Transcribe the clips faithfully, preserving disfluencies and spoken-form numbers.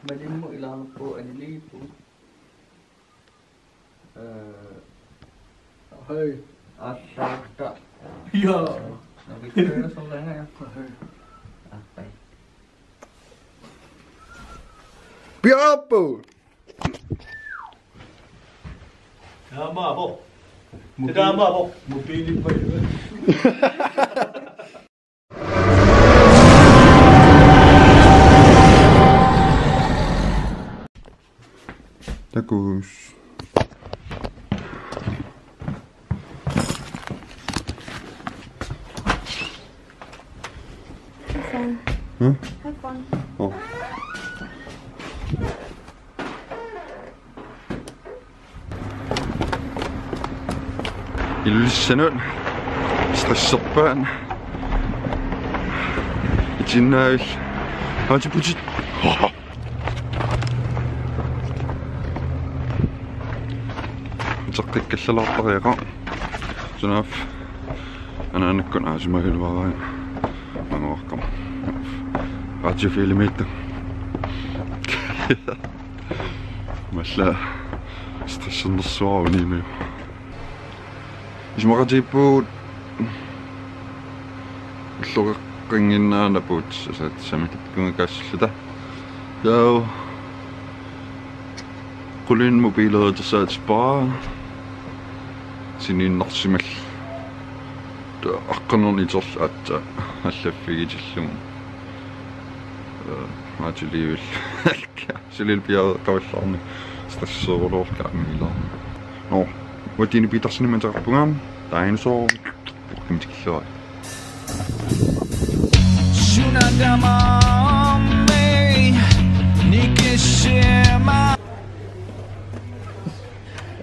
Malimmut ilaalerpugut aniliippugut. Eh, hej. Allaakka. Ja. Navikkører sådan her. Hej. Aappaa. Piaappu! Ja, maabo. Mobil-, det der maabo. Mobilit på. Takuss. Have fun. Huh? Have fun. Oh. Ilulissanut stresserpaat. Itinnaavik. Aatiputit. Uteqqikkallalaartariaqarpoq. Sunaaffa anaanakkut aasimagaluaraangat mangoaqqam. Radiofilmiittu. Malla stressernersuara unimmi. Isumaqatigiippugut ulloqeqqannginnaanaput, sasat samitakkungakaasulluta. Taava qulinik mobileertassaatippara siniinnarsimallugu. Taava aqqaneq-niterlu aatsaat allaffigitillugu. Eh, aatiliivil. Sulil piareeqqavallaarneq stresseruloorlugu aamma ilaa. Nå, uatini Petersenimik ateqarpunga, dinosaur, ukkum tikilluarit.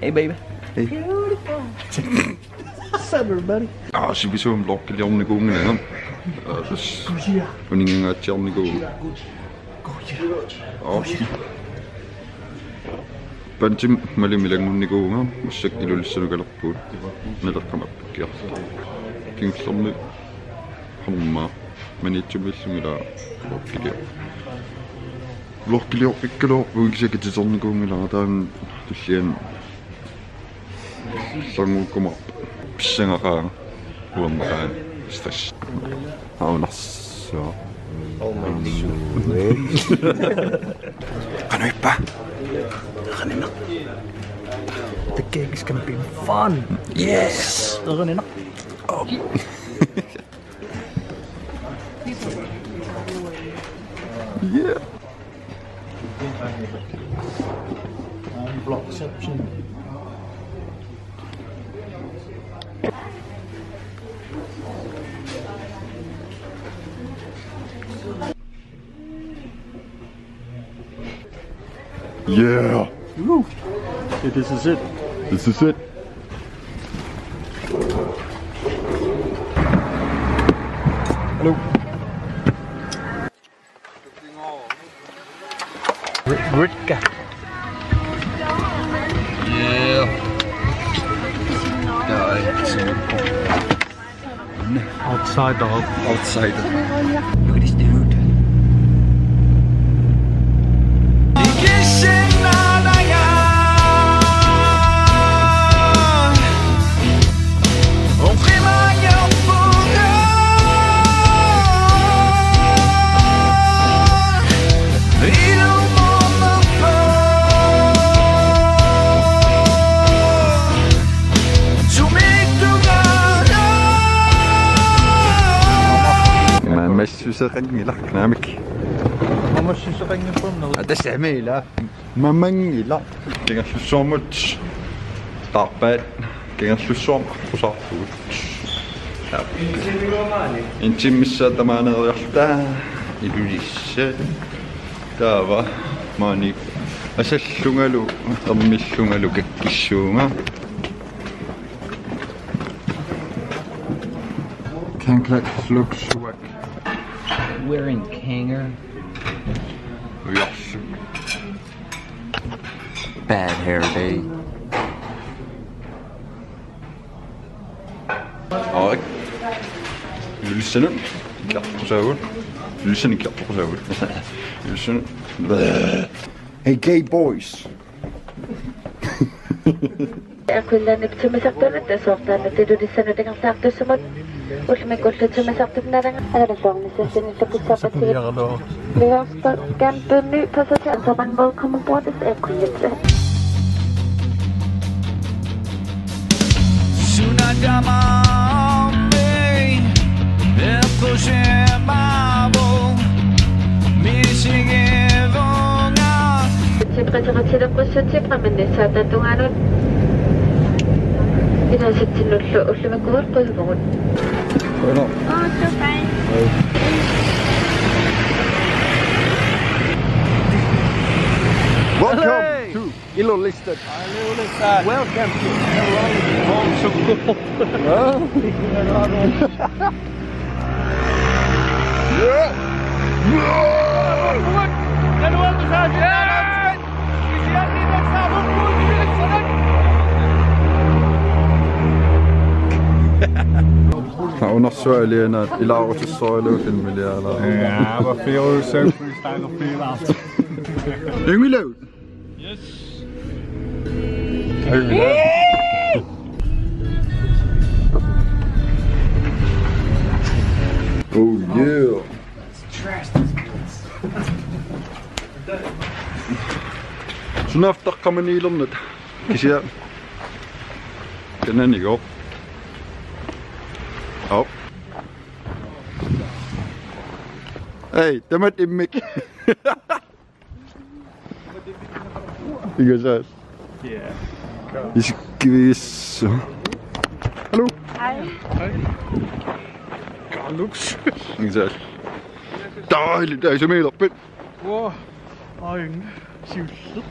Hey, baby. Hey. Beautiful. What's up, everybody? Aa, sivisuumik vloggiliornikuunngilanga. Aa, tassa. Uningangaatsiarnikuuvunga. Aa. Pantimik Malimi ilanngunnikuuvunga, massakkut Ilulissanukalerpugut. Naleqqami appakkiarluta. Kingullermik qanormaa Maniitsumiillunga ilaa vloggilio-, vloggilioqqikkaluarpunga, kisianni katiternikuu-, -nngilanga, taanna tulliani. Sangukuma pissangaqaanga. Uammaqaanga. Stress. Aunarsuaq. Oh my God. Qanoq ippa? Qanoq ippa? The cake is gonna be fun. Yes. Qanoq ippa? Oh. Yeah. Block section. Yeah. Woo. This is it. This is it. Hello. Ri-, Ritka. Yeah. Yeah, it's outside the house. Outside. Look at this dude. Mamassuseqanngilaq naamik. Mamassuseqanngippunga. Aa, tassami ilaa. Mamanngilaq. Kangerlussuarmut taarpaat. Kangerlussuarmut aqqusaarpugut. Intimmi maani. Intimmi missaa tamaaneeriarluta. Ilulissat. Taava maani asallungalu, ermillungalu kakkissuunga. Kangerlak looks swag. We're in Kanger. Yes. Bad hair day. Aarik. Ilulissanut. Kiartusaagut. Illusioni kiartoqusaagut. Illusioni. Hey, gay boys. Aquilani timmisartunut tasortaanut Ilulissani ingerlaartussumut. Ullumikkut ullut timmisartut nalanga. Agalasuarmi sassinillu pissarpatigit. Leverstock campini passager. Someone welcome aboard this aircraft. Sunadamami, eqqusimaavoq, misigivunga. Tipratiqatileqqussutit qaminnissaata tungaanut. Ilaasitsinnullu ullumikkut qujuvugut. Bueno. Oh, so fine. Welcome to Ilulissat. Ilulissat. Welcome to Ilulissat. Taa unersuaq alianaat ilaarutissoralugu filmilialaarlunga. Ja, hvor fedt, så freestyle og fedt, altså. Yngvilagut. Yes. Oh yeah. Sunaaffa taqqamaniilernata. Kisianni kananigooq. Au. Hey, tamatta immikkut. Igasat. Ja. Isikkivigissaaq. Hallo. Hej. Hej. Carlux. Igasat. Dejligt, der er isomælerpit. Wow. Ej, siulleq.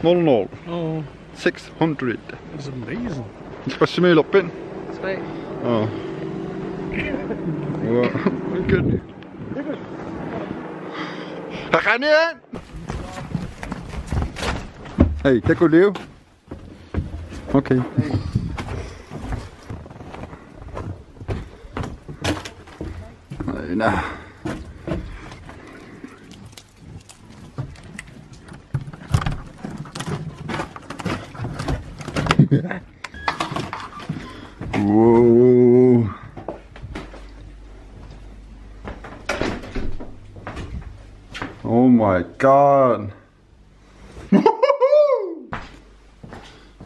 Nul nul. Oh. Six hundred. It's amazing. Ispassimiilerpit? Tre. Oh. Wow. Okay. Haqanian! Hey, takuliuk. Okay. Aina. Whoa. Oh my God.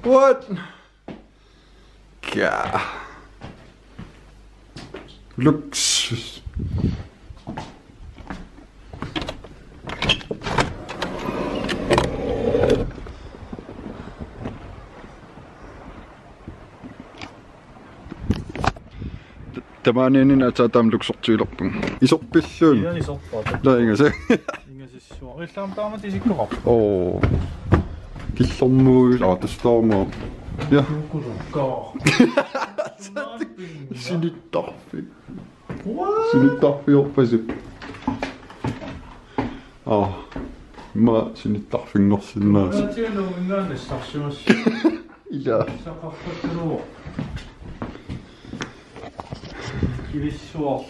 What? God. Looks. Tamaaniinni aatsaat taama luksortigilerpunga. Isorpilluunniit. Ila isorpaa. Taava ingasaat. Ingasissuaq. Illammi taama isikkoqarpoq. Oo. Killormuujusoq, aa, tassa taama. Ja. Kaa. Sinittarfik. What? Sinittarfiorpasippoq. Aa. Immaqa sinittarfinngorsinnaasoq. Ila. Kivissuaq.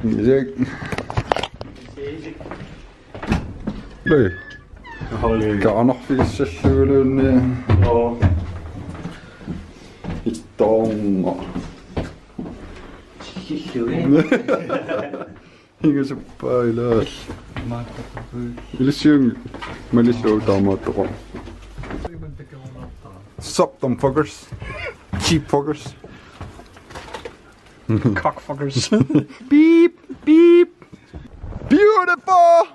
Isik. Isik. Lei. Holly. Kaanarfiissalluguluunniit. Oo. Ittoorna. Tikillugu. Ingasuppa ilaa. Maattoqarpoq. Ilissiunngilaq. Malillugu taamaattoqarpoq. Sup, dumb fuckers. Cheap fuckers. Cockfuckers. Beep, beep. Beautiful.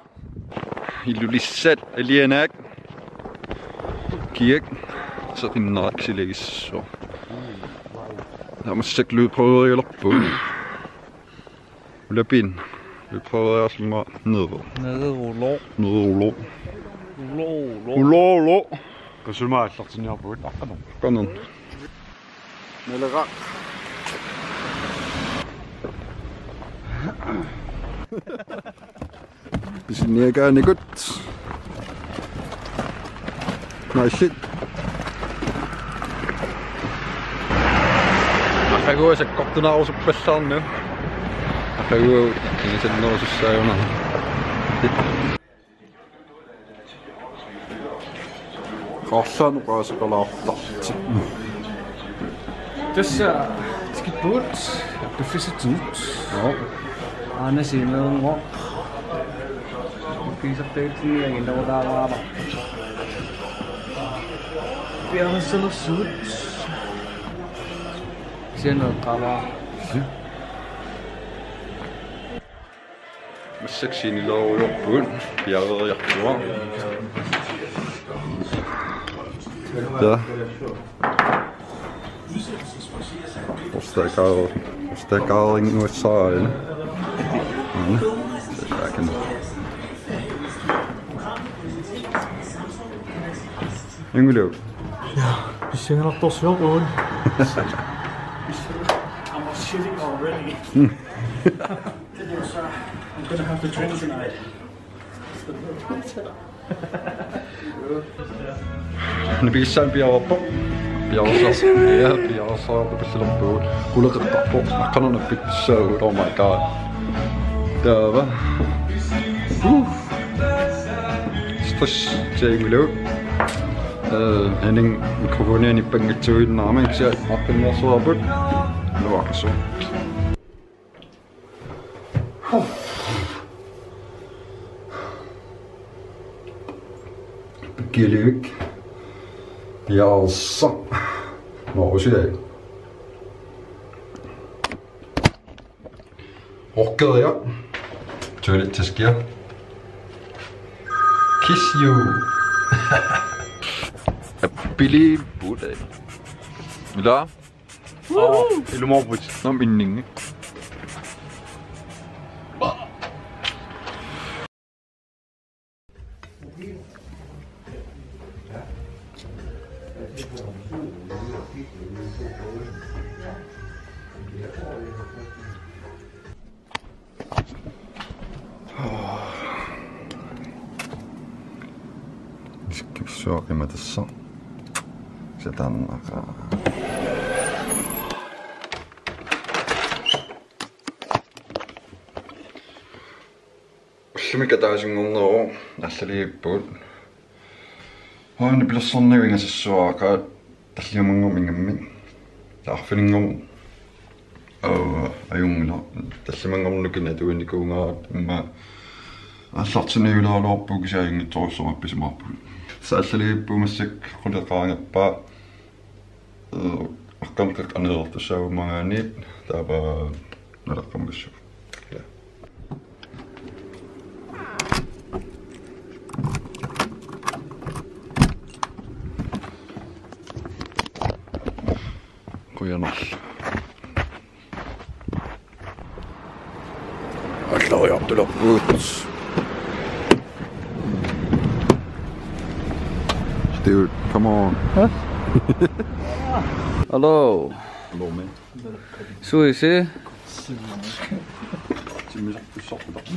Ilulissat alianaak. Kiak. Seqinnaraq silagissaaq. Tamassi lydprøverigalerpugut. Ulapin. Lydprøverigalersimavunga nede. Nede ulo. Nede ulo. Ulo, ulo. Ulo, ulo. Qasuma aallartinniarpugut aqqaneq. Aqqaneq. Nalera. Pisiniakaanikut. Nice shit. Aqaguani sakkortunaarusuppassaarnut. Aqaguagut ingasannerusussaajunarpoq. Qaarlaanut oqaaseqalaartartut. Tassa tikippugut piffissatsinut. Joo. Aana sineerngooq. Piisartagitsinniaginnarulaaraama. Piareersalersugut. Sianeeqqaavaa. Massakkut scenelerujorpugut, piareeriarlugu. Taa. Ostaakar-, ostaakarinnguassaarina. Aana. Taakani. Inngilaq. Ja, pissanganartorsiorpugut. I'm shitting already. I'm gonna have to drink tonight. Nipigissaanut piareerpoq. Piareersa-, ja, piareersariaqarpugut, pallalerpugut. Quleqeqqarpoq. Aqqaneq-marluk nappittussaavugut. Oh my God. Taava. Uh. Stress taanngilaq. Øh, Henning mikrofoni anippanngissuinnarami, kisianni aqqaneq-marlunniarsuarput. Nuaqsu. Pikiliuk. Piareersaq. Nå, usiai. Orkeria. Toilettaskia. Kiss you. Appiliipput. Ila? Aa, ilumoorputit. Naamik inninni. Isikkivissuaq ima tassa. Sataannaqa. Ullumi kataasinngorneruvoq, aallaliivippugut. Aana pilersorniup ingasassuaqaat tallimanngorneq ingammik. Taava arfininngorneq. Aa, ajunngilaq. Tallimanngorneq nukini atuinikuugaat immaqa aallartinniuleraluarpugut, kisianni ajunngitsorujussuarmik appisimaarpugut. Tassa aallaliivippugut, massakkut quleqaangappaa. Ee, aqqaneq-marluk aneertussaagumagaanniit taava naleqqammassuk. Ja. Qujanaq. Alloriartulerpugut. Dude, come on. Huh? Hello. Hello, man. Suisi. Timmisarput.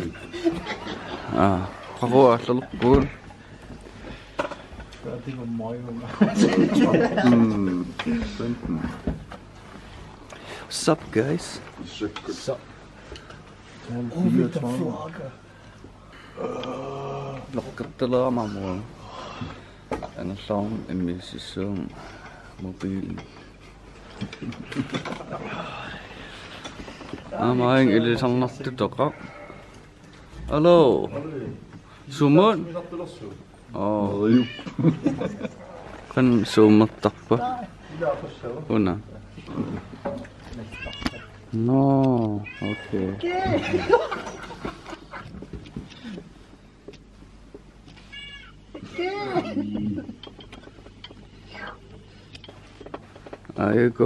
Ah, qaqua allalerpugut. Mm. What's up, guys? Sup? Over the vlogger. Loqqittalaamamua. Angerlarumik immiussissuunga mobiili. Aamma ilisarnartutoqaq. Hello. Sumut? Aa. Qanoq zoomertarpa? Una. Nå, okay. Aajuku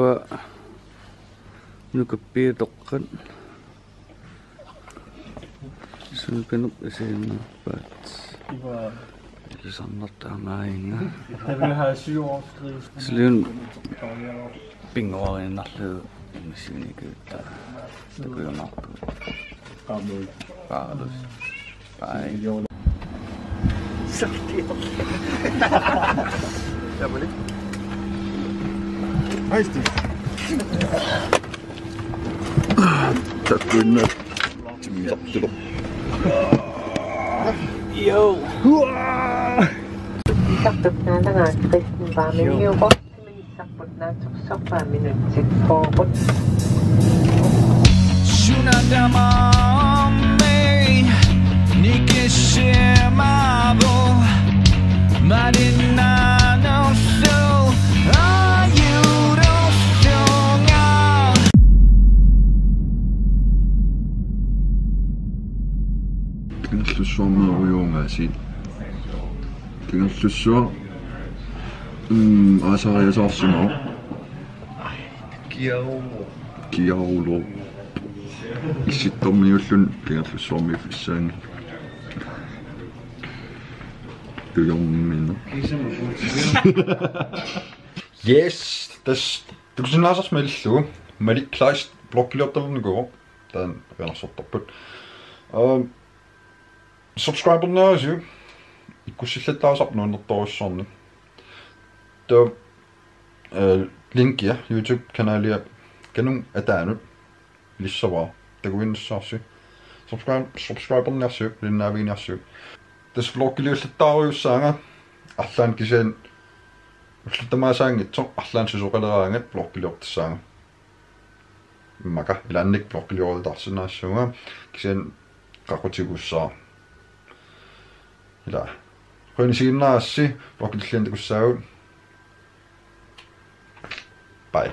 nukappiatoqqat. Suukanup isiginnaarpaat. Iva. Ilisarnartaamaaginga. Der vil have syv års fri. Sliun pinguarinnarlu misiginikuutta. Takujumaarpugut. Qaamut. Qaarlus. Bye. Hej, Stig. Tak for den. Yo. Uaa! Isartut naanagaat kristenpaaminiukoq, isarput naatsorsorpaaminut sikkoorput. Sunatama me nikisimavu malinnanersu ajurusunga. Kangerlussuarmiorujuungaasiit. Kangerlussuaq. Mm, aasariasaarsimavoq. Kiarulo. Kiarulo. Issittormiulluni Kangerlussuarmiiffissaanngilaq. Tujormina. Yes, tassa takusinnaasarsi malillugu. Malik Kleist blokkiliortalernikuuvoq. Taanna qinersortarput. Øhm, subscriberniarisiuk, ikkussillattaasarput nuannertorujussuarnik. Taava, øh, linkia YouTube-kanalia kanunga ataanut ilissavara, takuinnassavasi. Subscribe-, subscriberniarsiuk, ilinnaaviginiarsiuk. Tassa vloggiliullattaarujussuussaanga, arlaannik kisianni ullut tamaasaanngitsoq arlaannik susoqaleraangat vloggiliortassaanga. Immaqa ilaannik vloggiliorutaarsinnaassuunga, kisianni qaqutigussavara. Ila. Qujanaq isiginnaarassi, vloggit tulliani takussaagut. Bye.